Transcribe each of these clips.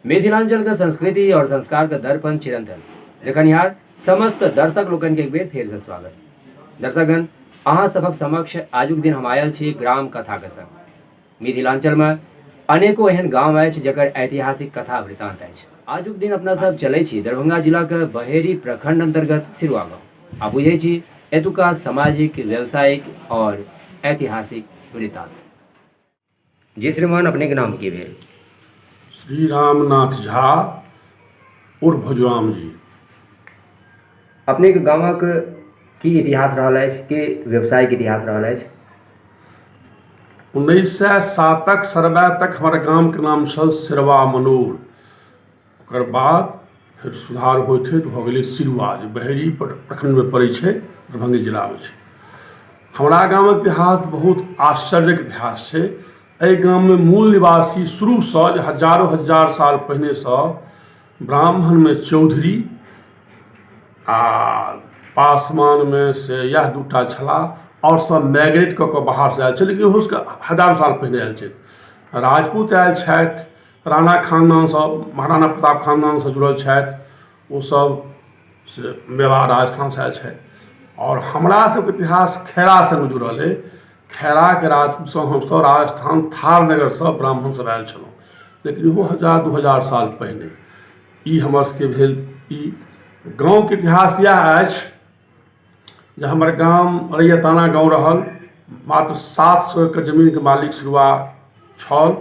मिथिलांचल के संस्कृति और संस्कार के दर्पण चिरंतन देखनिहार समस्त दर्शक लोकनि के एक बेर फेर से स्वागत। दर्शकगण, अहाँ सभक समक्ष आजुक दिन हम आयल छी ग्राम कथा के संग। मिथिलांचल में अनेको एहन गांव अछि जकर ऐतिहासिक कथा वृतांत अछि। आजुक दिन अपना सब चलै छी दरभंगा जिला के बहेड़ी प्रखंड अंतर्गत सिरुआ गांव आ बुझै छी एतुका सामाजिक, व्यावसायिक और ऐतिहासिक वृतांत। जी श्रीमान, अपने के नाम की भेल? श्री रामनाथ झा उर्फ भजुराम जी। अपने के गामक की इतिहास रहल अछि, की व्यवसायिक इतिहास रहल अछि? 1907 सर्वे तक हमर गामके नाम छल सिरवा मनोर। ओकर बाद फेर सुधार होइत होइत भऽ गेलै सिरुआ, जे बहेड़ी प्रखण्डमे पड़ै छै, दरभंगे जिलामे छै। हमरा गामक इतिहास बहुत आश्चर्यक इतिहास छै। एहि गाममे मूल निवासी शुरूसँ जे हजारो हजार साल पहिनेसँ ब्राह्मणमे चौधरी आ पासवानमे से इएह दूटा छलाह, आओर सब माइग्रेट कऽ कऽ बाहरसँ आयल छै, लेकिन ओहो सबके हजारो साल पहिने आयल छथि। राजपूत आयल छथि, राणा खानदानसँ, महाराणा प्रताप खानदानसँ जुड़ल छथि, ओसभ से मेवाड़ राजस्थानसँ आयल छथि। आओर हमरा सबके इतिहास खैरा सङ्ग जुड़ल अइ। खैराके राजपूतसँ हमसभ राजस्थान थार नगरसँ ब्राह्मण सब आयल छलहुँ, लेकिन ओहो 1000 2000 साल पहिने। ई हमर सबके भेल। ई गाँवके इतिहास इएह अछि जे हमर गाम रैयताना गाँव रहल। मात्र 700 एकड़ जमीनके मालिक शुरुआ छल,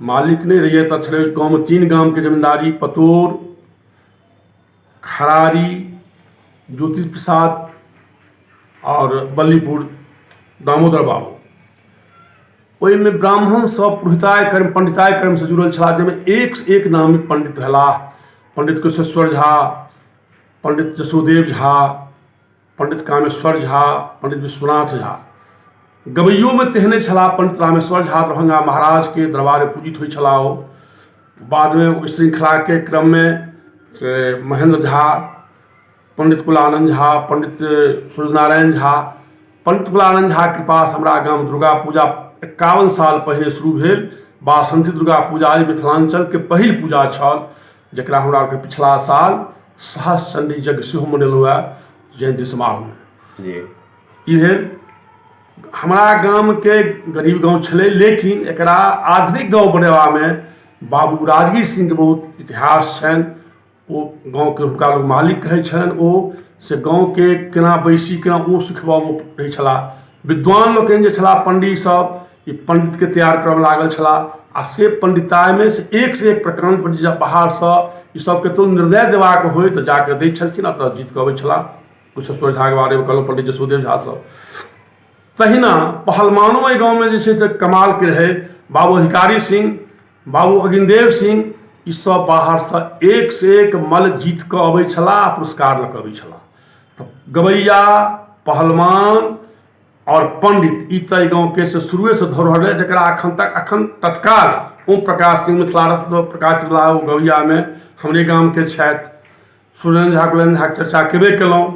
मालिक नहि रैयत छलै। गाँवमे 3 गामके जमीन्दारी, पतोर, खरारी, ज्योति प्रसाद आओर बल्लीपुर दामोदर बाबू। ओहिमे ब्राह्मण सब पुरोहिताय कर्म पंडिताय कर्मसँ जुड़ल छलाह, जाहिमे एक एक नामी पंडित भेलाह। पंडित कुशेश्वर झा, पंडित जसोदेव झा, पंडित कामेश्वर झा, पंडित विश्वनाथ झा। गबैयोमे तेहने छलाह पंडित रामेश्वर झा, दरभंगा महाराजके दरबारमे पूजित होइ छलाह ओ। बादमे ओहि श्रृंखलाके क्रममे से महेंद्र झा, पंडित कुलानंद झा, पंडित सूर्यनारायण झा। पंडित कुलानंद झा कृपासँ हमरा गाम दुर्गा पूजा 51 साल पहिने शुरू भेल। बासंती दुर्गा पूजा मिथिलाञ्चलके पहिल पूजा छल, जकरा हमरा आरके पिछला साल सहस्रचंडी यज्ञ सेहो मनेलहुँ हँ जयन्ती समारोहमे। ई भेल हमरा गामके गरीब गाँव छलै, लेकिन एकरा आधुनिक गाँव बनेबामे बाबू राजगीर सिंहके बहुत इतिहास छनि। ओ गाँवके हुनका लोक मालिक कहै छलनि। ओ से गाँवके केना बैसी केना ओ सिखबऽमे रहै छलाह। विद्वान लोकनि जे छलाह, पंडित सब, ई पंडितके तैयार करऽमे लागल छलाह आ से पंडिताइमे से एक से एक प्रकाण्ड पंडित बाहरसँ ई सब कतहु निर्णय देबाक होइ तऽ जाकऽ दै छलखिन आ तऽ जीत कऽ अबै छलाह। कुशेश्वर झाके बारेमे कहलहुँ, पंडित जसोदेव झा सब। तहिना पहलवानो एहि गाँवमे जे छै से कमालके रहै। बाबू अधिकारी सिंह, बाबू अगिनदेव सिंह, ई सब बाहरसँ एक से एक मल्ल जीत कऽ अबै छलाह आ पुरस्कार लऽ कऽ अबै छलाह। तऽ गबैया, पहलवान आओर पंडित ई तऽ एहि गाँवके से शुरुएसँ धरोहर रहै, जकरा अखन तक अखन तत्काल ओम प्रकाश सिंह मिथिला रत्न प्रकाश भेलाह, ओ गबैयामे हमरे गामके छथि। सुरेन्द्र झा, कुलेन्द्र झाके चर्चा केबे केलहुँ।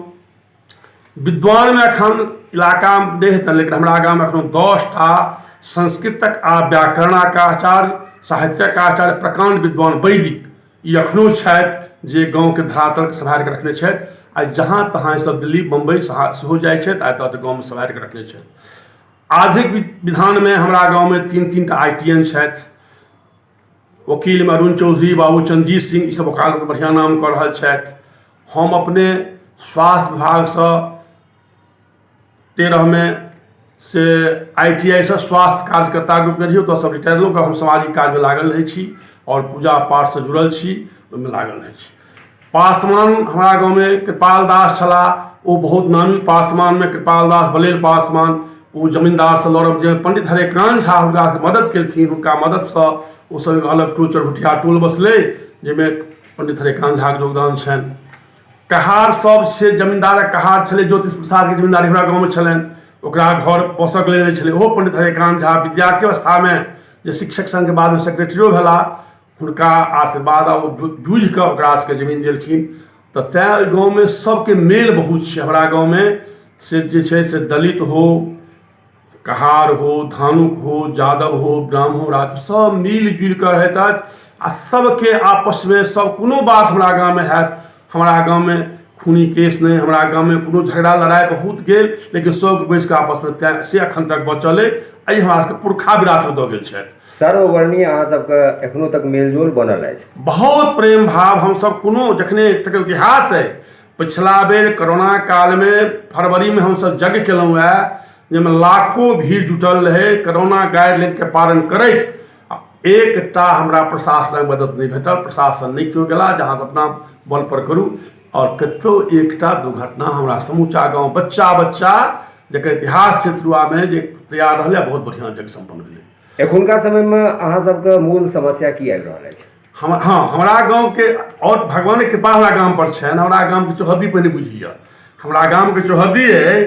विद्वानमे एखन इलाकामे नहि हेतनि, लेकिन हमरा गाममे एखनो 10टा संस्कृतक आ व्याकरणाक आचार्य, साहित्यक आचार्य, प्रकाण्ड विद्वान वैदिक ई एखनो छथि, जे गाँवके धरातलके सम्हारि कऽ रखने छथि। आ जहाँ तहाँ ईसभ दिल्ली बम्बई सेहो जाइ छथि आ एतऽ गाँवमे सम्हारि कऽ रखने छथि। आधुनिक विधानमे हमरा गाँवमे 3 3टा I T N छथि। वकीलमे अरुण चौधरी, बाबू चंदजीत सिंह, ईसभ वकालत बढ़िआँ नाम कऽ रहल छथि। हम अपने स्वास्थ्य विभागसँ 13मे से I T I सँ स्वास्थ्य कार्यकर्ताके रूपमे रही, ओतऽसँ रिटायर लोक। हम सामाजिक काजमे लागल रहै छी आओर पूजा पाठसँ जुड़ल छी, ओहिमे लागल रहै छी। पासवान हमरा गाँवमे कृपाल दास छलाह, ओ बहुत नामी पासवानमे कृपाल दास, बलेल पासवान। ओ जमीन्दारसँ लड़ब जे पंडित हरेकान्त झा हुनका मदद केलखिन, हुनका मददसँ ओसभ एगो अलग टोल चरभुटिया टोल बसलै, जाहिमे पंडित हरेकान्त झाके योगदान छनि। कहार सब से जमीन्दारक कहार छलै। ज्योतिष प्रसादके जमीन्दारी हमरा गाँवमे छलनि, ओकरा घर बसक लेने छलै। ओहो पंडित हरेकान्त झा विद्यार्थी अवस्थामे जे शिक्षक संघके बादमे सेक्रेटरियो भेला, हुनका आशीर्वाद आ ओ जूझि कऽ ओकरा सबके जमीन देलखिन। तऽ तैँ ओहि गाँवमे सबके मेल बहुत छै। हमरा गाँवमे से जे छै से दलित हो, कहार हो, धानुक हो, यादव हो, ब्राह्मण हो, राजपूत, सब मिल जुलि कऽ रहैत अछि। आ सबके आपसमे सब कोनो बात हमरा गाममे हैत, हमरा गाममे खूनी केस नहि, हमरा गाममे कोनो झगड़ा लड़ाइ बहुत गेल, लेकिन सब बैस कऽ आपसमे, तेँ से एखन तक बचल अइ। एहि हमरा सबके पुरखा विरासत दऽ गेल छथि। सर्ववर्णीय अहाँ सबके एखनो तक मेलजोल बनल अछि। बहुत प्रेम भाव। हमसब कोनो जखने तकर इतिहास अइ, पिछला बेर कोरोना कालमे फरवरीमे हमसब यज्ञ केलहुँ हेँ, जाहिमे लाखो भीड़ जुटल रहै, कोरोना गाइडलाइनके पालन करैत। एकटा हमरा प्रशासनक मदद नहि भेटल, प्रशासन नहि केओ गेला, जे अहाँ अपना बल पर करू। आओर कतहु एकटा दुर्घटना हमरा समूचा गाँव बच्चा बच्चा जकर इतिहास छै शुरुआमे जे तैयार रहलै, बहुत बढ़िआँ यज्ञ सम्पन्न भेलै। एखुनका समयमे अहाँ सबके मूल समस्या की आबि रहल अछि? हम हँ, हमरा गाँवके आओर भगवानके कृपा हमरा गाम पर छनि। हमरा गामके चौहद्दी पहिने बुझि लिअ। हमरा गामके चौहद्दी अइ,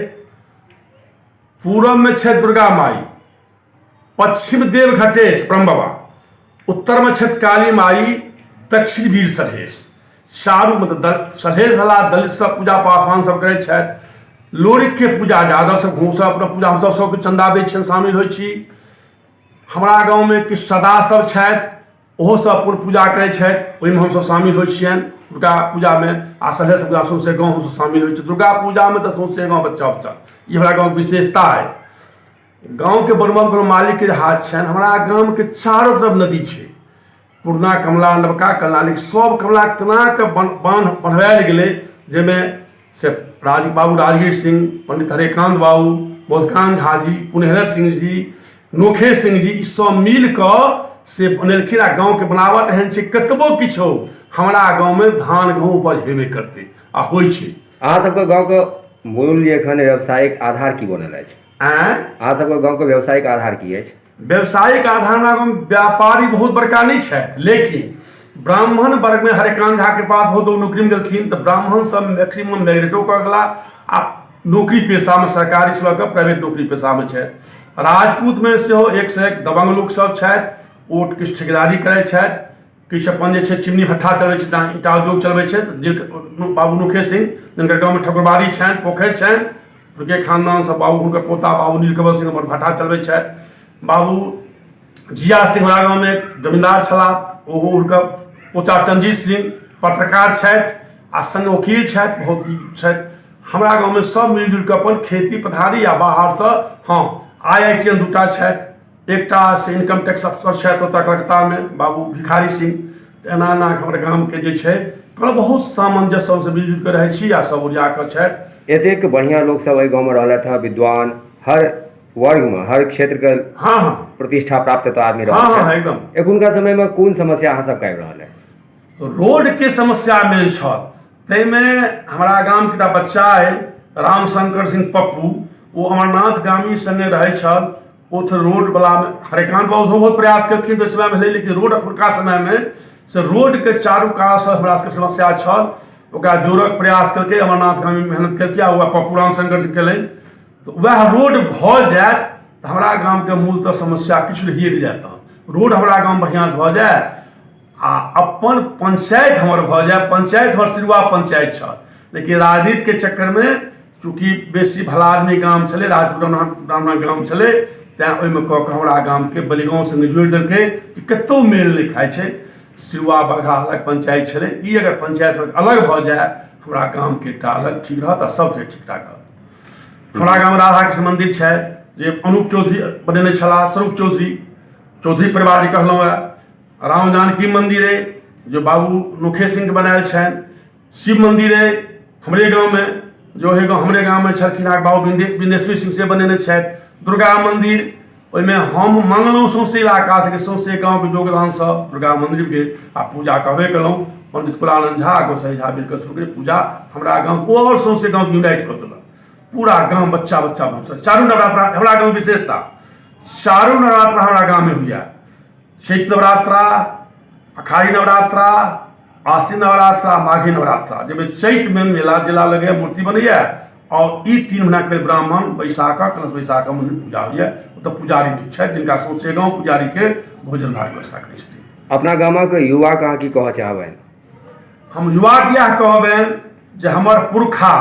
पूरबमे छै दुर्गा माइ, पश्चिम देव घटेश ब्रह्म बाबा, उत्तरमे छथि काली माई, दक्षिण वीर सलहेश। चारू मतलब सलहेश भेला, दलित सब पूजा पासवान सब करै छथि, लोरिकके पूजा यादव सब, घूम सब अपना पूजा, हमसब सबके चन्दा दै छियनि, शामिल होइ छी। हमरा गाँवमे किछु सदा सब छथि, ओहो सब अपन पूजा करै छथि, ओहिमे हमसब शामिल होइ छियनि दुर्गा पूजामे। आ सलहेश पूजा सौंसे गाँव हमसब शामिल होइ छी। दुर्गा पूजामे तऽ सौंसे गाँव बच्चा बच्चा, ई हमरा गाँवके विशेषता अइ। गाँवके बनबऽमे कोनो मालिकके हाथ छनि। हमरा गामके चारो तरफ नदी छै, पुरना कमला, नवका कमला, सब कमला तेना कऽ बान्ह बन्हवायल गेलै, जाहिमे से राज बाबू राजगीर सिंह, पंडित हरेकान्त बाबू, बोधकान्त झा जी, पुनहर सिंह जी, नोखे सिंह जी, ई सब मिल कऽ से बनेलखिन। आ गाँवके बनावट एहन छै, कतबो किछु हो, हमरा गाँवमे धान गहूँ उपज हेबे करतै आ होइ छै। अहाँ सबके गाँवके मूल जे एखन व्यावसायिक आधार की बनल अछि? आँय? अहाँ सबके गाँवके व्यावसायिक आधार की अछि? व्यावसायिक आधार हमरा गाँवमे व्यापारी बहुत बड़का नहि छथि, लेकिन ब्राह्मण वर्गमे हरेकान्त झाके पास बहुत लोग नौकरीमे गेलखिन, तऽ ब्राह्मण सब मैक्सिमम माइग्रेटो कऽ गेला आ नौकरी पेशामे सरकारीसँ लऽ कऽ प्राइवेट नौकरी पेशामे छथि। राजपूतमे सेहो एकसँ एक दबंग लोक सब छथि, ओ किछु ठेकेदारी करै छथि, किछु अपन जे छै चिमनी भट्ठा चलबै छै, ईंटा उद्योग चलबै छै। बाबू नोखे सिंह, जिनकर गाँवमे ठकुरबाड़ी छनि, पोखरि छनि, हुनके खानदानसँ बाबू, हुनकर पोता बाबू नीलकमल सिंह अपन भट्ठा चलबै छथि। बाबू जिया सिंह हमरा गाँवमे जमींदार छलाह, ओहो हुनकर पोता चंजीत सिंह पत्रकार छथि आ संग वकील छथि, बहुत ई छथि। हमरा गाँवमे सब मिलजुलि कऽ अपन खेती पथारी आ बाहरसँ, हँ, आई I T N दूटा छथि, एकटा से इनकम टैक्स अफसर छथि ओतऽ कलकत्तामे बाबू भिखारी सिंह। तऽ एना एना हमर गामके जे छै, बहुत सामंजस्य सबसँ मिलजुलि कऽ रहै छी आ सब ओरिया कऽ छथि। एतेक बढ़िआँ लोकसभ एहि गाँवमे रहलथि हँ, विद्वान, हर वर्गमे हर क्षेत्रके हँ हँ प्रतिष्ठा प्राप्त एतऽ आदमी रहल हँ हँ एकदम। एखुनका समयमे कोन समस्या अहाँ सबके आबि रहल अछि? रोडके समस्या मेन छल, ताहिमे हमरा गामके एकटा बच्चा अइ रामशंकर सिंह पप्पू, ओ अमरनाथ गामी सङ्गे रहै छल। ओ तऽ रोडवलामे हरेकान्त बाबू सेहो बहुत प्रयास केलखिन तऽ ओहि समयमे भेलै, लेकिन रोड एखुनका समयमे से रोडके चारू कातसँ हमरा सबके समस्या छल, ओकरा जोड़ऽके प्रयास केलकै अमरनाथ गामी, मेहनत केलकै आ वएह पप्पू रामशंकर जी केलनि। तऽ वएह रोड भऽ जायत तऽ हमरा गामके मूलतः समस्या किछु रहिए नहि जायत। तहन रोड हमरा गाम बढ़िआँसँ भऽ जाय आ अपन पंचायत हमर भऽ जाय। पंचायत हमर सिरुआ पंचायत छल, लेकिन राजनीतिके चक्करमे चूँकि बेसी भला आदमी गाम छलै, राजपूत ब्राह्मण गाम छलै, तैँ ओहिमे कऽ कऽ हमरा गामके बलिगाँव सङ्गे जोड़ि देलकै कि कतहु मेल नहि खाइ छै। सिरुआ बघा अलग पंचायत छलै। ई अगर पंचायत अलग भऽ जाय, हमरा गामके एकटा अलग ठीक रहत आ सबसँ ठीक ठाक रहत। हमरा गाममे राधा कृष्ण मन्दिर छै जे अनूप चौधरी बनेने छलाह, स्वरूप चौधरी, चौधरी परिवार जे कहलहुँ हेँ। राम जानकी मन्दिर अइ जे बाबू नोखे सिंहके बनायल छनि। शिव मन्दिर अइ हमरे गाँवमे, जे ओहे गाँव हमरे गाँवमे छलखिन अहाँके बाबू बिन्देश्वरी सिंह से बनेने छथि। दुर्गा मन्दिर, ओहिमे हम मङ्गलहुँ सौँसे इलाकासँ, सौँसे गाँवके योगदानसँ दुर्गा मन्दिर भेल आ पूजा कहबे केलहुँ, पण्डित कुलानन्द झा गोसाई झा मिलकऽ शुरू केलियै पूजा। हमरा गाँव आओर सौँसे गाँवके यूनाइट कऽ देलक, पूरा गाँव बच्चा बच्चा हमसभ। चारू नवरात्रा हमरा गाँव विशेषता, चारू नवरात्रा हमरा गाँवमे होइए, चैत नवरात्रा, अखाड़ी नवरात्रा, आश्विन नवरात्रा, माघी नवरात्रा, जाहिमे चैतमे मेला जेला लगैए, मूर्ति बनैए आओर ई 3 महीनाके लेल ब्राह्मण बैसाकऽ कलश बैसाकऽ मन्दिर पूजा होइए। ओतऽ पुजारी नियुक्त छथि जिनका सौँसे गाँव पुजारीके भोजन भात व्यवस्था करै छथिन। अपना गामक युवाके अहाँ की कहऽ चाहबनि? हम युवाके इएह कहबनि जे हमर पुरखा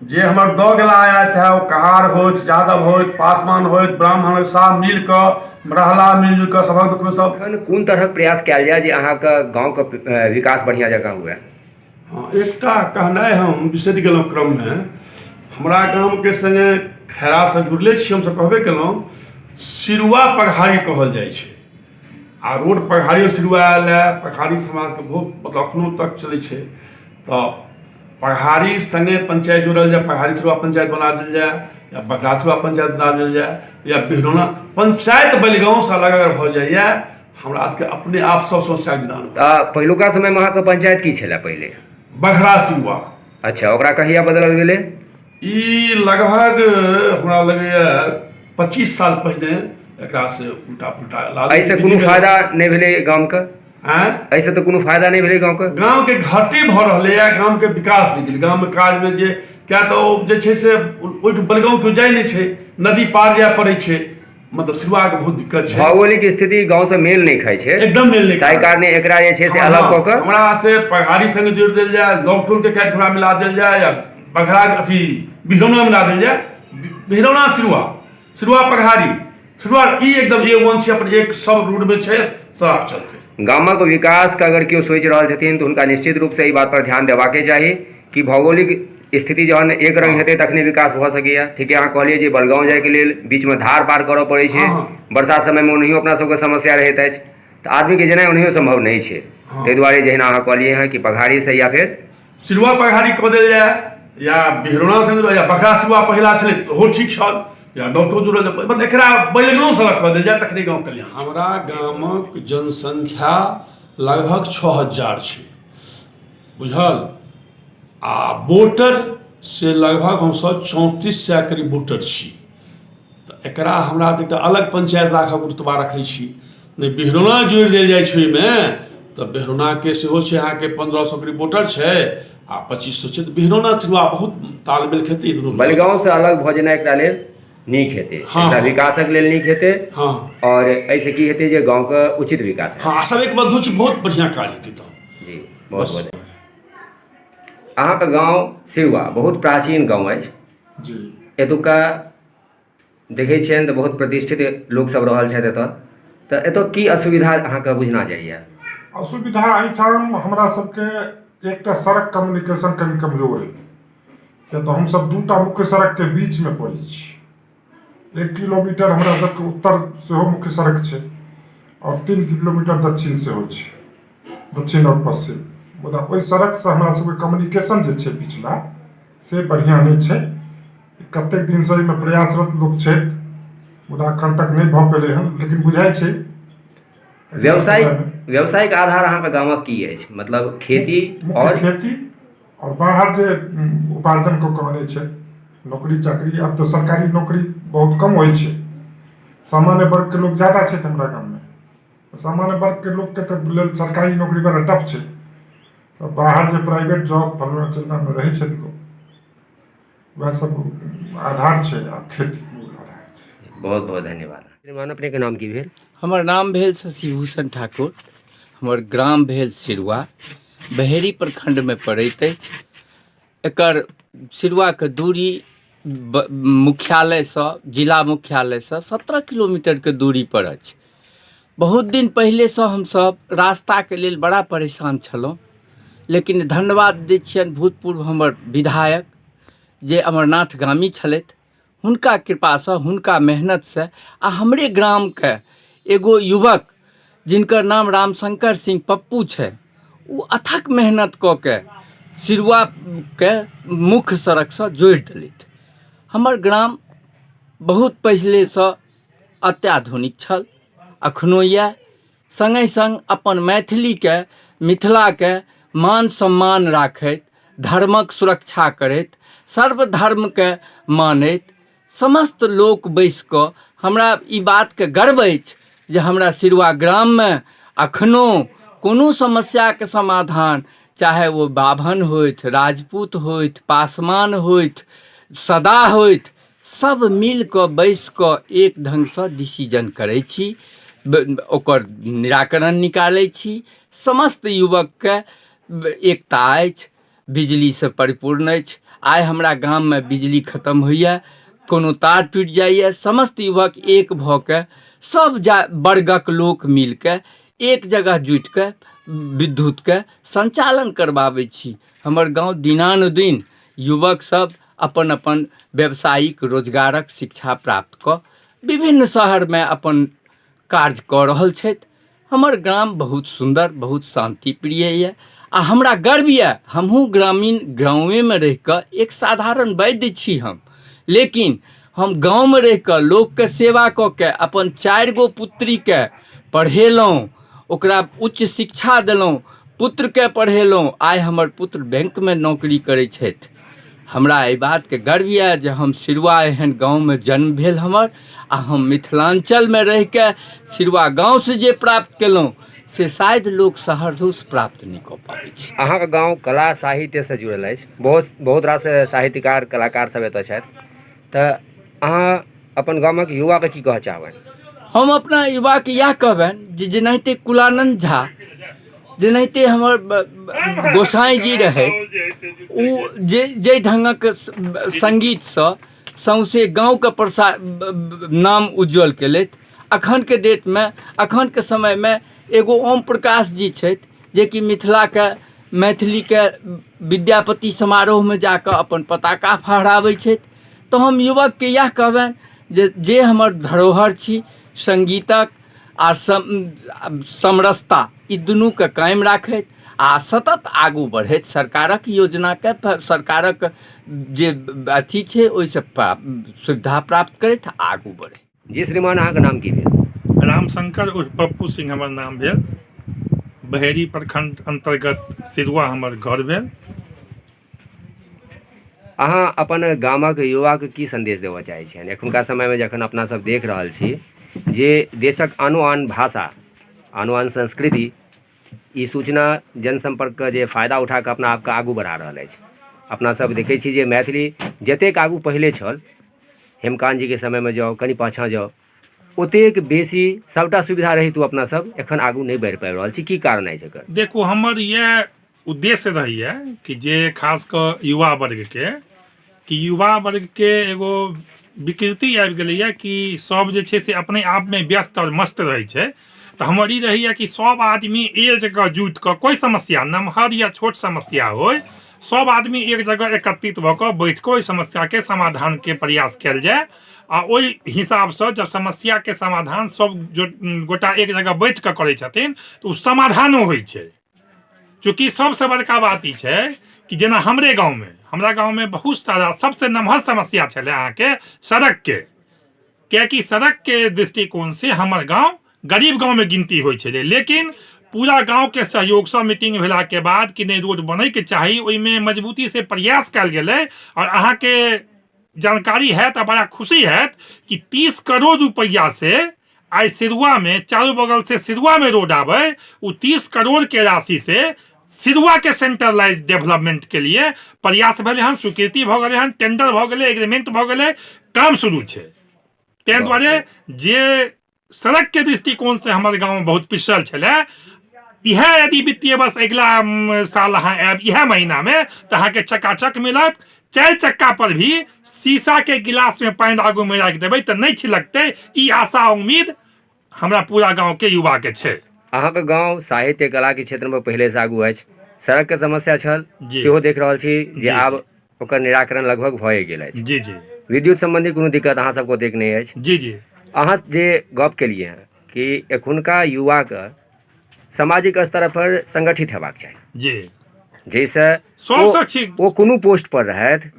जे हमर दऽ गेला आया, चाहे ओ कहार होथि, यादव होथि, पासवान होथि, ब्राह्मण होथि, सब मिल कऽ रहला, मिलजुल कऽ सभक दुःखमे सब। एखन कोन तरहक प्रयास कयल जाय जे अहाँके गाँवके विकास बढ़िआँ जकाँ हुए? हँ, एकटा कहनाइ हम बिसरि गेलहुँ क्रममे। हमरा गामके सङ्गे खैरासँ जुड़ले छी हमसभ, कहबे केलहुँ, सिरुआ पघारी कहल जाइ छै आ रोड पघारियो सिरुआ आयल हए। पघारी समाजके बहुत मतलब एखनो तक चलै छै, तऽ पघारी सङ्गे पंचायत जोड़ल जाय, पघारी सिरुआ पंचायत बना देल जाय या बकरा सिरुआ पंचायत बना देल जाय या बिहरौना पंचायत बलिगाँवसँ अलग अगर भऽ जाइए, हमरा सबके अपने आप सब समस्याके निदान। तऽ पहिलुका समयमे अहाँके पंचायत की छलै पहिले? बघरा सिरुआ। अच्छा, ओकरा कहिया बदलल गेलै? ई लगभग हमरा लगैए 25 साल पहिने एकरा से उल्टा पुल्टा। एहिसँ कोनो फायदा नहि भेलै गामके? आँय? एहिसँ तऽ कोनो फायदा नहि भेलै गाँवके? गामके घाटे भऽ रहलैए, गामके विकास नहि भेलै। गाममे काजमे जे किया तऽ ओ जे छै से ओहिठाम बलगाँव केओ जाइ नहि छै, नदी पार जाय पड़ै छै, मतलब सिरुआके बहुत दिक्कत छै। भौगोलिक स्थिति गाँवसँ मेल नहि खाइ छै। एकदम मेल नहि। ताहि कारणे एकरा जे छै से अलग कऽ कऽ हमरा से पघारी संगे जोड़ि देल जाय, लौटोलके काटि हमरा मिला देल जाय या बघरा अथी बिहरौना मिला देल जाय। बिहरौना सिरुआ, सिरुआ पघारी, सिरुआ ई एकदम ए वन छै, अपन एक सब रोडमे छै, सड़क चलतै। गामक विकासके अगर केओ सोचि रहल छथिन तऽ हुनका निश्चित रूपसँ एहि बात पर ध्यान देबाके चाही कि भौगोलिक स्थिति जहन एक रंग हेतै तखने विकास भऽ सकैया। ठीके अहाँ कहलियै जे बलगाँव जाइके लेल बीचमे धार पार करऽ पड़ै छै, बरसात समयमे ओनाहियो अपना सबके समस्या रहैत अछि, तऽ आदमीके जेनाइ ओनाहियो सम्भव नहि छै। ताहि दुआरे जहिना अहाँ कहलियै हँ कि पघारीसँ या फेर सिरुआ पघारी कऽ देल जाय या बिहरौना संग या बकरा सिरुआ पहिला छलै ओहो ठीक छल या डॉक्टर जुड़ल, मतलब एकरा बलगाँव सड़क कऽ देल जाय तखने गाँव कल्याण। हमरा गामक जनसंख्या लगभग 6000 छै बुझल, आ वोटर से लगभग हमसभ 3400 करीब वोटर छी। तऽ एकरा हमरा तऽ एकटा अलग पंचायत राखब रुतबा रखै छी, नहि बिहरौना जोड़ि देल जाइ छै ओहिमे तऽ बिहरौनाके सेहो छै अहाँके 1500 करीब वोटर छै आ 2500 छै, तऽ बिहरौना सिरुआ बहुत तालमेल खेतै दुनू। बलगाँवसँ अलग भऽ जेनाइ एकरा लेल नीक हेतै? एकरा विकासक लेल नीक हेतै। आओर एहिसँ की हेतै जे गाँवके उचित विकास। हँ, सब एक मधु बहुत बढ़िआँ काज हेतै तऽ। जी, बहुत बहुत। अहाँके गाँव सिरुआ बहुत प्राचीन गाँव अछि जी। एतुका देखै छियनि तऽ बहुत प्रतिष्ठित लोकसभ रहल छथि एतऽ, तऽ एतऽ की असुविधा अहाँके बुझना जाइए? असुविधा एहिठाम हमरा सबके एकटा सड़क कम्युनिकेशन कनि कमजोर अइ, किया तऽ हमसब दूटा मुख्य सड़कके बीचमे पड़ै छी। 1 किलोमीटर हमरा सबके उत्तर सेहो मुख्य सड़क छै आओर 3 किलोमीटर दक्षिण सेहो छै, दक्षिण आओर पश्चिम। मुदा ओहि सड़कसँ हमरा सबके कम्युनिकेशन जे छै पिछला से बढ़िआँ नहि छै। कतेक दिनसँ एहिमे प्रयासरत लोक छथि, मुदा एखन तक नहि भऽ पेलै हन, लेकिन बुझाइ छै। व्यावसायिक आधार अहाँके गामक की अछि? मतलब खेती? मुख्य आओर खेती आओर बाहर जे उपार्जन कऽ कऽ अनै छै, नौकरी चाकरी। आब तऽ सरकारी नौकरी बहुत कम होइ छै, सामान्य वर्गके लोक ज्यादा छथि हमरा गाममे। सामान्य वर्गके लोकके तऽ लेल सरकारी नौकरी बड़ा टफ छै, तऽ बाहर जे प्राइवेट जॉब फलना चिलनामे रहै छथि लोक, वएह सब आधार छै आ खेती मूल आधार छै। बहुत बहुत धन्यवाद। श्रीमान, अपनेके नाम की भेल? हमर नाम भेल शशिभूषण ठाकुर। हमर ग्राम भेल सिरुआ, बहेरी प्रखण्डमे पड़ैत अछि। एकर सिरुआके दूरी मुख्यालयसँ, जिला मुख्यालयसँ 17 किलोमीटरके दूरीपर अछि। बहुत दिन पहिलेसँ हमसभ रास्ताके लेल बड़ा परेशान छलहुँ, लेकिन धन्यवाद दै छियनि भूतपूर्व हमर विधायक जे अमरनाथ गामी छलथि, हुनका कृपासँ, हुनका मेहनतसँ आ हमरे ग्रामके एगो युवक जिनकर नाम रामशंकर सिंह पप्पू छै, ओ अथक मेहनत कऽ के सिरुआके मुख्य सड़कसँ जोड़ि देलथि। हमर ग्राम बहुत पहिलेसँ अत्याधुनिक छल, अखनो यए। सङ्गहि सङ्ग अपन मैथिलीके, मिथिलाके मान सम्मान राखैत, धर्मक सुरक्षा करैत, सर्वधर्मके मानैत समस्त लोक बैसि कऽ, हमरा ई बातके गर्व अछि जे हमरा सिरुआ ग्राममे अखनो कोनो समस्याके समाधान, चाहे ओ बाभन होथि, राजपूत होथि, पासवान होथि, सदा होथि, सब मिल कऽ बैस कऽ एक ढङ्गसँ डिसीजन करै छी, ओकर निराकरण निकालै छी। समस्त युवकके एकता अछि, बिजलीसँ परिपूर्ण अछि। आइ हमरा गाममे बिजली खतम होइए, कोनो तार टूटि जाइए, समस्त युवक एक भऽ कऽ सब जा वर्गक लोक मिलके एक जगह जुटिके विद्युतके सञ्चालन करबाबै छी। हमर गाँव दिनानुदिन युवक सब अपन अपन व्यावसायिक रोजगारक शिक्षा प्राप्त कऽ विभिन्न शहरमे अपन कार्य कऽ रहल छथि। हमर ग्राम बहुत सुन्दर, बहुत शान्तिप्रिय यऽ आ हमरा गर्व यऽ, हमहूँ ग्रामीण गाँवेमे रहिकऽ एक साधारण वैद्य छी हम, लेकिन हम गाँवमे रहिकऽ लोकके सेवा कऽ के अपन 4 गो पुत्रीके पढ़ेलहुँ, ओकरा उच्च शिक्षा देलहुँ, पुत्रके पढ़ेलहुँ। आइ हमर पुत्र बैंकमे नौकरी करै छथि। हमरा एहि बातके गर्व यऽ जे हम सिरुआ एहन गाँवमे जन्म भेल हमर आ हम मिथिलाञ्चलमे रहिके सिरुआ गाँवसँ जे प्राप्त केलहुँ से शायद लोक शहरसँ प्राप्त नहि कऽ पाबै छै। अहाँके गाँव कला साहित्यसँ जुड़ल अछि, बहुत बहुत रास साहित्यकार कलाकार सब एतऽ छथि, तऽ अहाँ अपन गामक युवाके की कहऽ चाहबै? हम अपना युवाके इएह कहबनि जे जेनाहिते कुलानन्द झा, जेनाहिते हमर गोसाई जी रहथि, ओ जे जाहि ढङ्गक सङ्गीतसँ सौँसे गाँवके प्रसा नाम उज्ज्वल केलथि, अखनके डेटमे अखनके समयमे एगो ओम प्रकाश जी छथि जेकि मिथिलाके मैथिलीके विद्यापति समारोहमे जाकऽ अपन पताका फहराबै छथि। तऽ हम युवकके इएह कहबनि जे जे हमर धरोहर छी सङ्गीतक आ समरसता, ई दुनूके कायम राखैत आ सतत आगू बढ़ैत सरकारक योजनाके, सरकारक जे अथी छै ओहिसँ सुविधा प्राप्त करैत आगू बढ़ैत। जी श्रीमान, अहाँके नाम की भेल? रामशंकर उर्फ पप्पू सिंह हमर नाम भेल। बहेरी प्रखंड अंतर्गत सिरुआ हमर घर भेल। अहाँ अपन गामक युवाके की सन्देश देबऽ चाहै छियनि एखुनका समयमे, जखन अपना सब देख रहल छी जे देशक आनो आन भाषा, आनो आन संस्कृति ई सूचना जनसम्पर्कके जे फायदा उठा कऽ अपना आपके आगू बढ़ा रहल अछि? अपना सब देखै छी जे मैथिली जतेक आगू पहिले छल, हेमकान्त जीके समयमे जाउ, कनि पाछाँ जाउ, ओतेक बेसी सभटा सुविधा रहितो अपना सब एखन आगू नहि बढ़ि पाबि रहल छी। की कारण अछि एकर? देखू, हमर इएह उद्देश्य रहैए कि जे खास कऽ युवा वर्गके, कि युवा वर्गके एगो विकृति आबि गेलैए कि सब जे छै से अपने आपमे व्यस्त आओर मस्त रहै छै। तऽ हमर ई रहैए कि सब आदमी एक जगह जुटि कऽ कोइ समस्या, नमहर या छोट समस्या होइ, सब आदमी एक जगह एकत्रित भऽ कऽ बैठ कऽ ओहि समस्याके समाधानके प्रयास कयल जाय। आ ओहि हिसाबसँ जब समस्याके समाधान सब गोटा एक जगह बैठ कऽ करै छथिन तऽ ओ समाधानो होइ छै। चूँकि सबसँ बड़का बात ई छै कि जेना हमरे गाँवमे, हमरा गाँवमे बहुत सारा सबसँ नमहर समस्या छलै अहाँके सड़कके, कियाकि सड़कके दृष्टिकोणसँ हमर गाँव गरीब गाँवमे गिनती होइ छलै। लेकिन पूरा गाँवके सहयोगसँ मीटिंग भेलाके बाद कि नहि रोड बनैके चाही, ओहिमे मजबूतीसँ प्रयास कयल गेलै। आओर अहाँके जानकारी हैत आ बड़ा खुशी हैत कि 30 करोड़ रुपैआ से आइ सिरुआ में चारू बगल से सिरुआ में रोड आवे, वो 30 करोड़ के राशि से सिरुआ के सेंट्रलाइज डेवलपमेंट के लिए प्रयास भेलै हन, स्वीकृति भऽ गेलै हन, टेंडर भऽ गेलै, एग्रीमेंट भऽ गेलै, काम शुरू छै। ताहि दुआरे जे सड़क के दृष्टिकोण से हमर गाँव बहुत पिछड़ल छलै, इएह यदि वित्तीय वर्ष अगिला साल अहाँ आयब इएह महीना में तऽ अहाँके चकाचक मिलत। 4 चक्का पर भी शीशा के गिलास में पानि आगू में राखि देबै तऽ नहि छिलकतै, ई आशा उम्मीद हमरा पूरा गाँव के युवा के छै। अहाँके गाँव साहित्य कला के क्षेत्र में पहिले से आगू अछि। सड़क के समस्या छल, सेहो देख रहल छी जे आब ओकर निराकरण लगभग भए गेल अछि। जी जी। विद्युत संबंधी कोनो दिक्कत अहाँ सबके ओतेक नहि अछि। जी जी। अहाँ जे गप केलियै हँ कि एखुनका युवाके सामाजिक स्तर पर संगठित हेबाक चाही। जाहिसँ सबसँ ठीक ओ कोनो पोस्ट पर रहथि,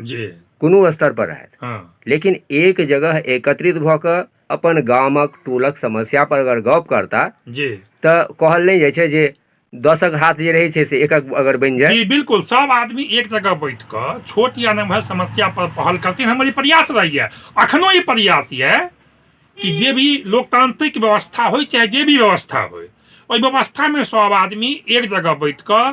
कोनो स्तर पर रहथि, लेकिन एक जगह एकत्रित भऽ कऽ अपन गामक टोलक समस्या पर अगर गप करता तऽ कहल नहि जाइ छै जे दसक हाथ जे रहै छै से एकक अगर बनि जाय। जी बिल्कुल, सब आदमी एक जगह बैठ कऽ छोट या नमहर समस्या पर पहल करथिन, हमर ई प्रयास रहैया। अखनो ई प्रयास यऽ कि जे भी लोकतांत्रिक व्यवस्था होइ चाहे जे भी व्यवस्था होइ, ओहि व्यवस्था में सब आदमी एक जगह बैठ कऽ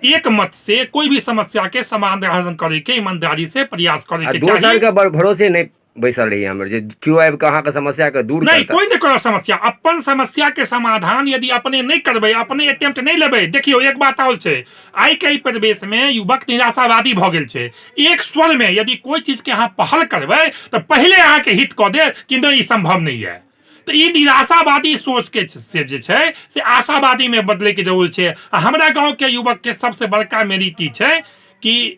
एक मत से कोई भी समस्या के समाधान करे के ईमानदारी से प्रयास करे आ के दोसर चाही। के भरोसे नहि बैसल रही हमर जे केओ आबि कऽ अहाँके समस्याके दूर नहि करता कोइ नहि करत समस्या। अपन समस्या के समाधान यदि अपने नहि करबै, अपने अटेम्प्ट नहि लेबै। देखियौ, एक बात आओर छै, आइ के परिवेश मे युवक निराशावादी भऽ गेल छै। एक स्वर मे यदि कोइ चीज के अहाँ पहल करबै तऽ पहिले अहाँके हित कऽ देत कि नहि, ई संभव नहि यऽ। तऽ ई निराशावादी सोच के से जे छै से आशावादी मे बदलै के जरूरत छै। आ हमरा गाँव के युवक के सबसे बड़का मेरिट ई छै कि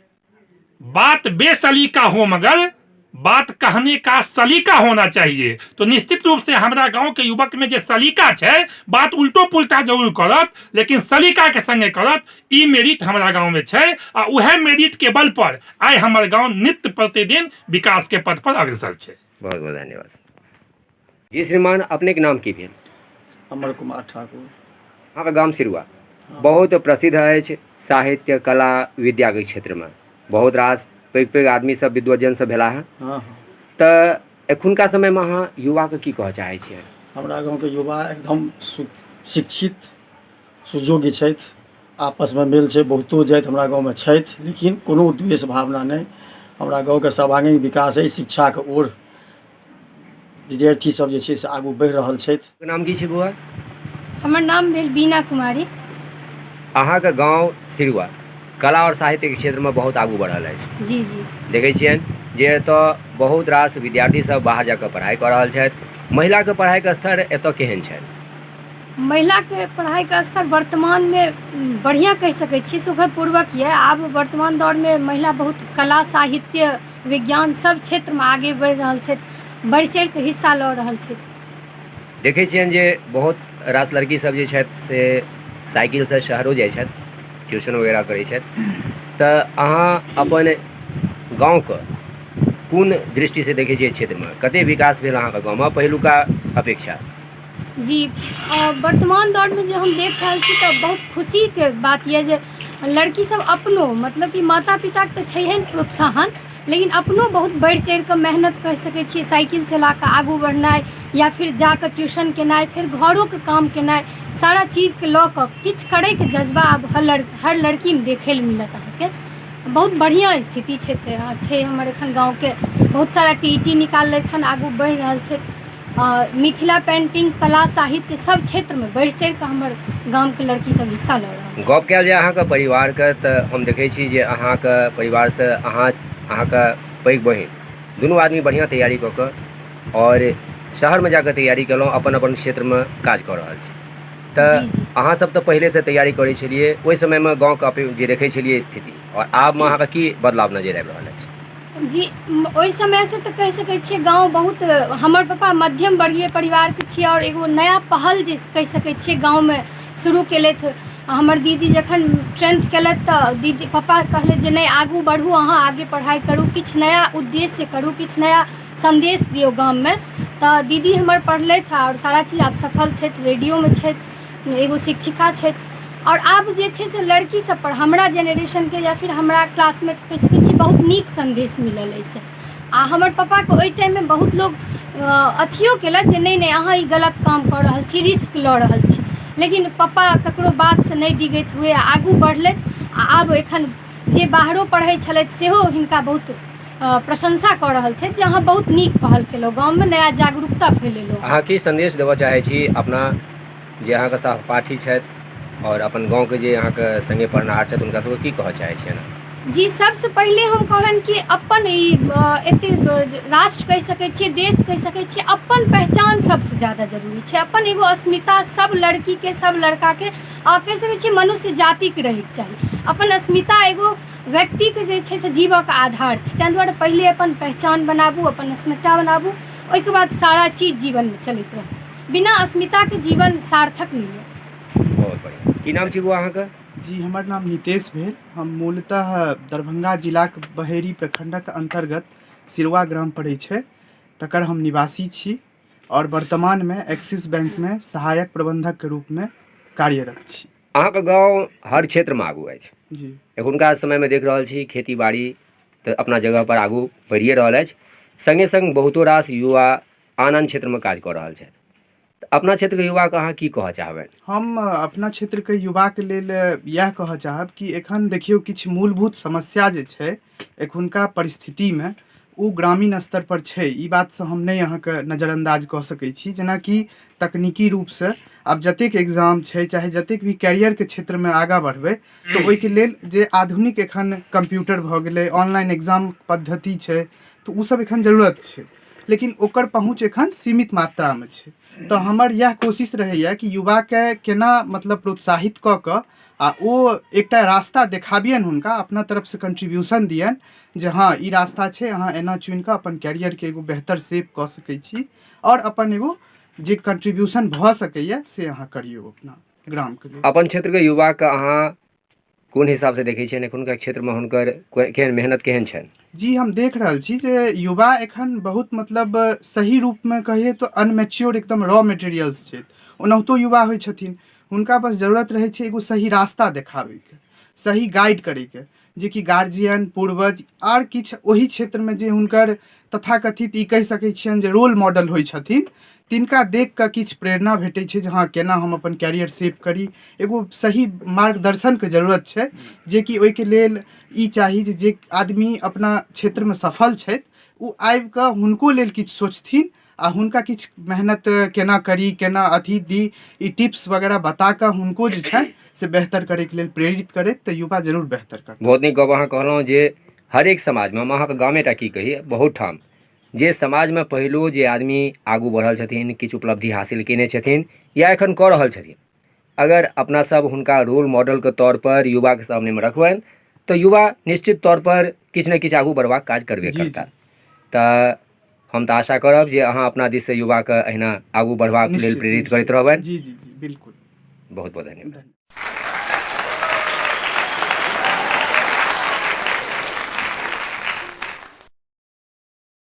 बात बेसलीका हो मगर बात कहने का सलीका होना चाहिए। तो निश्चित रूप से हमरा गांव के युवक में जे सलीका छै, बात उल्टो पुल्टा जरूर करत लेकिन सलीका के संगे करत। ई मेरिट हमरा गांव में छै आ उहे मेरिट के बल पर आइ हमर गांव नित्य प्रतिदिन विकास के पथ पर अग्रसर छै। बहुत बहुत धन्यवाद जी। श्रीमान, अपने के नाम की भेल? अमर कुमार ठाकुर। अहाँके गाम सिरुआ बहुत प्रसिद्ध अछि साहित्य, कला, विद्याके क्षेत्रमे। बहुत रास पैघ पैघ आदमी सब, विद्वजन सब भेला हँ। हँ हँ तऽ एखुनका समयमे अहाँ युवाके की कहऽ चाहै छियै? हमरा गाँवके युवा एकदम शिक्षित सुयोग्य छथि, आपसमे मेल छै। बहुतो जाति हमरा गाँवमे छथि, लेकिन कोनो द्वेष भावना नहि। हमरा गाँवके सर्वांगीण विकास अछि। शिक्षाके ओर विद्यार्थी सब जे छै से आगू बढ़ि रहल छथि। नाम की छै बौआ? हमर नाम भेल बीना कुमारी। अहाँके गाँव सिरुआ कला आओर साहित्यके क्षेत्रमे बहुत आगू बढ़ल अछि। जी जी। देखै छियनि जे एतऽ बहुत रास विद्यार्थी सब बाहर जाकऽ पढ़ाइ कऽ रहल छथि। महिलाके पढ़ाइके स्तर एतऽ केहन छनि? महिलाके पढ़ाइके स्तर वर्तमानमे बढ़िआँ कहि सकै छी, सुखदपूर्वक यऽ। आब वर्तमान दौरमे महिला बहुत कला, साहित्य, विज्ञान सब क्षेत्रमे आगे बढ़ि रहल छथि, बढ़ि चढ़िकऽ हिस्सा लऽ रहल छथि। देखै छियनि जे बहुत रास लड़की सब जे छथि से साइकिलसँ शहरो जाइ छथि, ट्यूशन वगैरह करै छथि। तऽ अहाँ अपन गाँवके कोन दृष्टिसँ देखै छियै? क्षेत्रमे कते विकास भेल अहाँके गाँवमे पहिलुका अपेक्षा? जी, वर्तमान दौरमे जे हम देख रहल छी तऽ बहुत खुशीके बात यऽ जे लड़कीसभ अपनो, मतलब कि माता पिताके तऽ छैहे ने प्रोत्साहन, लेकिन अपनो बहुत बढ़ि चढ़िकऽ मेहनत कहि सकै छियै, साइकिल चला कऽ आगू बढ़नाइ या फिर जाकऽ ट्यूशन केनाइ, फेर घरोके काम केनाइ, सारा चीजके लऽ कऽ किछु करैके जज्बा आब हर लड़कीमे देखै लए मिलत अहाँके। बहुत बढ़िआँ स्थिति छै छै हमर एखन गाँवके। बहुत सारा टी ई टी निकाललथि हन, आगू बढ़ि रहल छथि। मिथिला पेंटिंग, कला, साहित्य सब क्षेत्रमे बढ़ि चढ़ि कऽ हमर गामके लड़की सब हिस्सा लऽ रहल छै। गप कयल जाय अहाँके परिवारके तऽ हम देखै छी जे अहाँके परिवारसँ अहाँ, अहाँके पैघ बहिन, दुनू आदमी बढ़िआँ तैयारी कऽ कऽ आओर शहरमे जाकऽ तैयारी केलहुँ, अपन अपन क्षेत्रमे काज कऽ रहल छी। तऽ जी जी। अहाँ सब तऽ पहिलेसँ तैयारी करै छलियै, ओहि समयमे गाँवके जे देखै छलियै स्थिति आओर आबमे अहाँके की बदलाव नजरि आबि रहल अछि? जी, ओहि समयसँ तऽ कहि सकै छियै गाँव बहुत, हमर पापा मध्यम वर्गीय परिवारके छियै आओर एगो नया पहल जे कहि सकै छियै गाँवमे शुरू केलथि। हमर दीदी जखन टेंथ केलथि तऽ दीदी पापा कहलथि जे नहि, आगू बढ़ू अहाँ, आगे पढ़ाइ करू, किछु नया उद्देश्य करू, किछु नया सन्देश दियौ गाममे। तऽ दीदी हमर पढ़लथि आओर सारा चीज आब सफल छथि, रेडियोमे छथि, एगो शिक्षिका छथि। आओर आब जे छै से लड़की सब पर हमरा जेनरेशनके या फिर हमरा क्लासमेट कहि सकै छी बहुत नीक सन्देश मिलल एहिसँ। आ हमर पापाके ओहि टाइममे बहुत लोक अथियो केलक जे नहि नहि, अहाँ ई गलत काम कऽ रहल छी, रिस्क लऽ रहल छी, लेकिन पापा ककरो बातसँ नहि डिगैत हुए आगू बढ़लथि। आ आब एखन जे बाहरो पढ़ै छलथि सेहो हिनका बहुत प्रशंसा कऽ रहल छथि जे अहाँ बहुत नीक पहल केलहुँ, गाममे नया जागरूकता फैलेलहुँ। अहाँ की सन्देश देबऽ चाहै छी अपना जे अहाँके सहपाठी छथि आओर अपन गाँवके जे अहाँके सङ्गे पढ़निहार छथि, हुनका सबके की कहऽ चाहै छियनि? जी, सबसँ पहिले हम कहबनि कि अपन ई एतेक राष्ट्र कहि सकै छियै, देश कहि सकै छियै, अपन पहचान सबसँ ज्यादा जरूरी छै। अपन एगो अस्मिता सब लड़कीके, सब लड़काके आ कहि सकै छियै मनुष्य जातिके रहैके चाही। अपन अस्मिता एगो व्यक्तिके जे छै से जीवऽके आधार छै। ताहि दुआरे पहिले अपन पहचान बनाबू, अपन अस्मिता बनाबू, ओहिके बाद सारा चीज जीवनमे चलैत रहत। बिना अस्मिताके जीवन सार्थक नहि यऽ। बहुत बढ़िआँ। की नाम छी बौआ अहाँके? जी, हमर नाम नितेश भेल। हम मूलतः दरभंगा जिलाक बहेरी प्रखंडक अन्तर्गत सिरुआ ग्राम पड़ै छै, तकर हम निवासी छी आओर वर्तमानमे एक्सिस बैंकमे सहायक प्रबंधकके रूपमे कार्यरत छी। अहाँके गाँव हर क्षेत्रमे आगू अछि। जी। एखुनका समयमे देख रहल छी खेती बाड़ी तऽ अपना जगहपर आगू बढ़िए रहल अछि, सङ्गे सङ्ग बहुतो रास युवा आन आन क्षेत्रमे काज कऽ रहल छथि। तऽ अपना क्षेत्रके युवाके अहाँ की कहऽ चाहबै? हम अपना क्षेत्रके युवाके लेल इएह कहऽ चाहब कि एखन देखियौ, किछु मूलभूत समस्या जे छै एखुनका परिस्थितिमे, ओ ग्रामीण स्तरपर छै। ई बातसँ हम नहि अहाँके नजरअन्दाज कऽ सकै छी। जेनाकि तकनीकी रूपसँ आब जतेक एग्जाम छै, चाहे जतेक भी कैरियरके क्षेत्रमे आगाँ बढ़बै, तऽ ओहिके लेल जे आधुनिक एखन कम्प्यूटर भऽ गेलै, ऑनलाइन एग्जाम पद्धति छै, तऽ ओसब एखन जरूरत छै, लेकिन ओकर पहुँच एखन सीमित मात्रामे छै। तऽ हमर इएह कोशिश रहैए कि युवाके केना मतलब प्रोत्साहित कऽ कऽ आ ओ एकटा रास्ता देखाबियनि, हुनका अपना तरफसँ कंट्रीब्यूशन दियनि जे हँ, ई रास्ता छै, अहाँ एना चुनि कऽ अपन कैरियरके एगो बेहतर शेप कऽ सकै छी आओर अपन एगो जे कंट्रीब्यूशन भऽ सकैए से अहाँ करियौ अपना ग्रामके लेल। अपन क्षेत्रके युवाके अहाँ कोन हिसाबसँ देखै छियनि? एखुनका क्षेत्रमे हुनकर केहन मेहनत केहन छनि? जी, हम देख रहल छी जे युवा एखन बहुत मतलब सही रूपमे कहियै तऽ अनमेच्योर, एकदम रॉ मेटेरियल्स छथि। ओनाहितो युवा होइ छथिन, हुनका बस जरूरत रहै छै एगो सही रास्ता देखाबैके, सही गाइड करैके, जेकि गार्जियन, पूर्वज आर किछु ओहि क्षेत्रमे जे हुनकर तथाकथित ई कहि सकै छियनि जे रोल मॉडल होइ छथिन, तिनका देख कऽ किछु प्रेरणा भेटै छै जे हँ, केना हम अपन कैरियर सेव करी। एगो सही मार्गदर्शनके जरूरत छै, जेकि ओहिके लेल ई चाही जे जे आदमी अपना क्षेत्रमे सफल छथि ओ आबि कऽ हुनको लेल किछु सोचथिन आ हुनका किछु मेहनत केना करी, केना अथी दी, ई टिप्स वगैरह बता कऽ हुनको जे छनि से बेहतर करैके लेल प्रेरित करैत, तऽ युवा जरूर बेहतर करतै। बहुत नीक गप अहाँ कहलहुँ जे हरेक समाजमे, हम अहाँके गामेटा की कही, बहुत ठाम जे समाजमे पहिलो जे आदमी आगू बढ़ल छथिन, किछु उपलब्धि हासिल कयने छथिन या एखन कऽ रहल छथिन, अगर अपना सब हुनका रोल मॉडलके तौरपर युवाके सामनेमे रखबनि तऽ युवा निश्चित तौरपर किछु ने किछु आगू बढ़बाक काज करबे करता। तऽ हम तऽ आशा करब जे अहाँ अपना दिससँ युवाके अहिना आगू बढ़बाक लेल प्रेरित करैत रहबनि। जी जी जी बिल्कुल। बहुत बहुत धन्यवाद।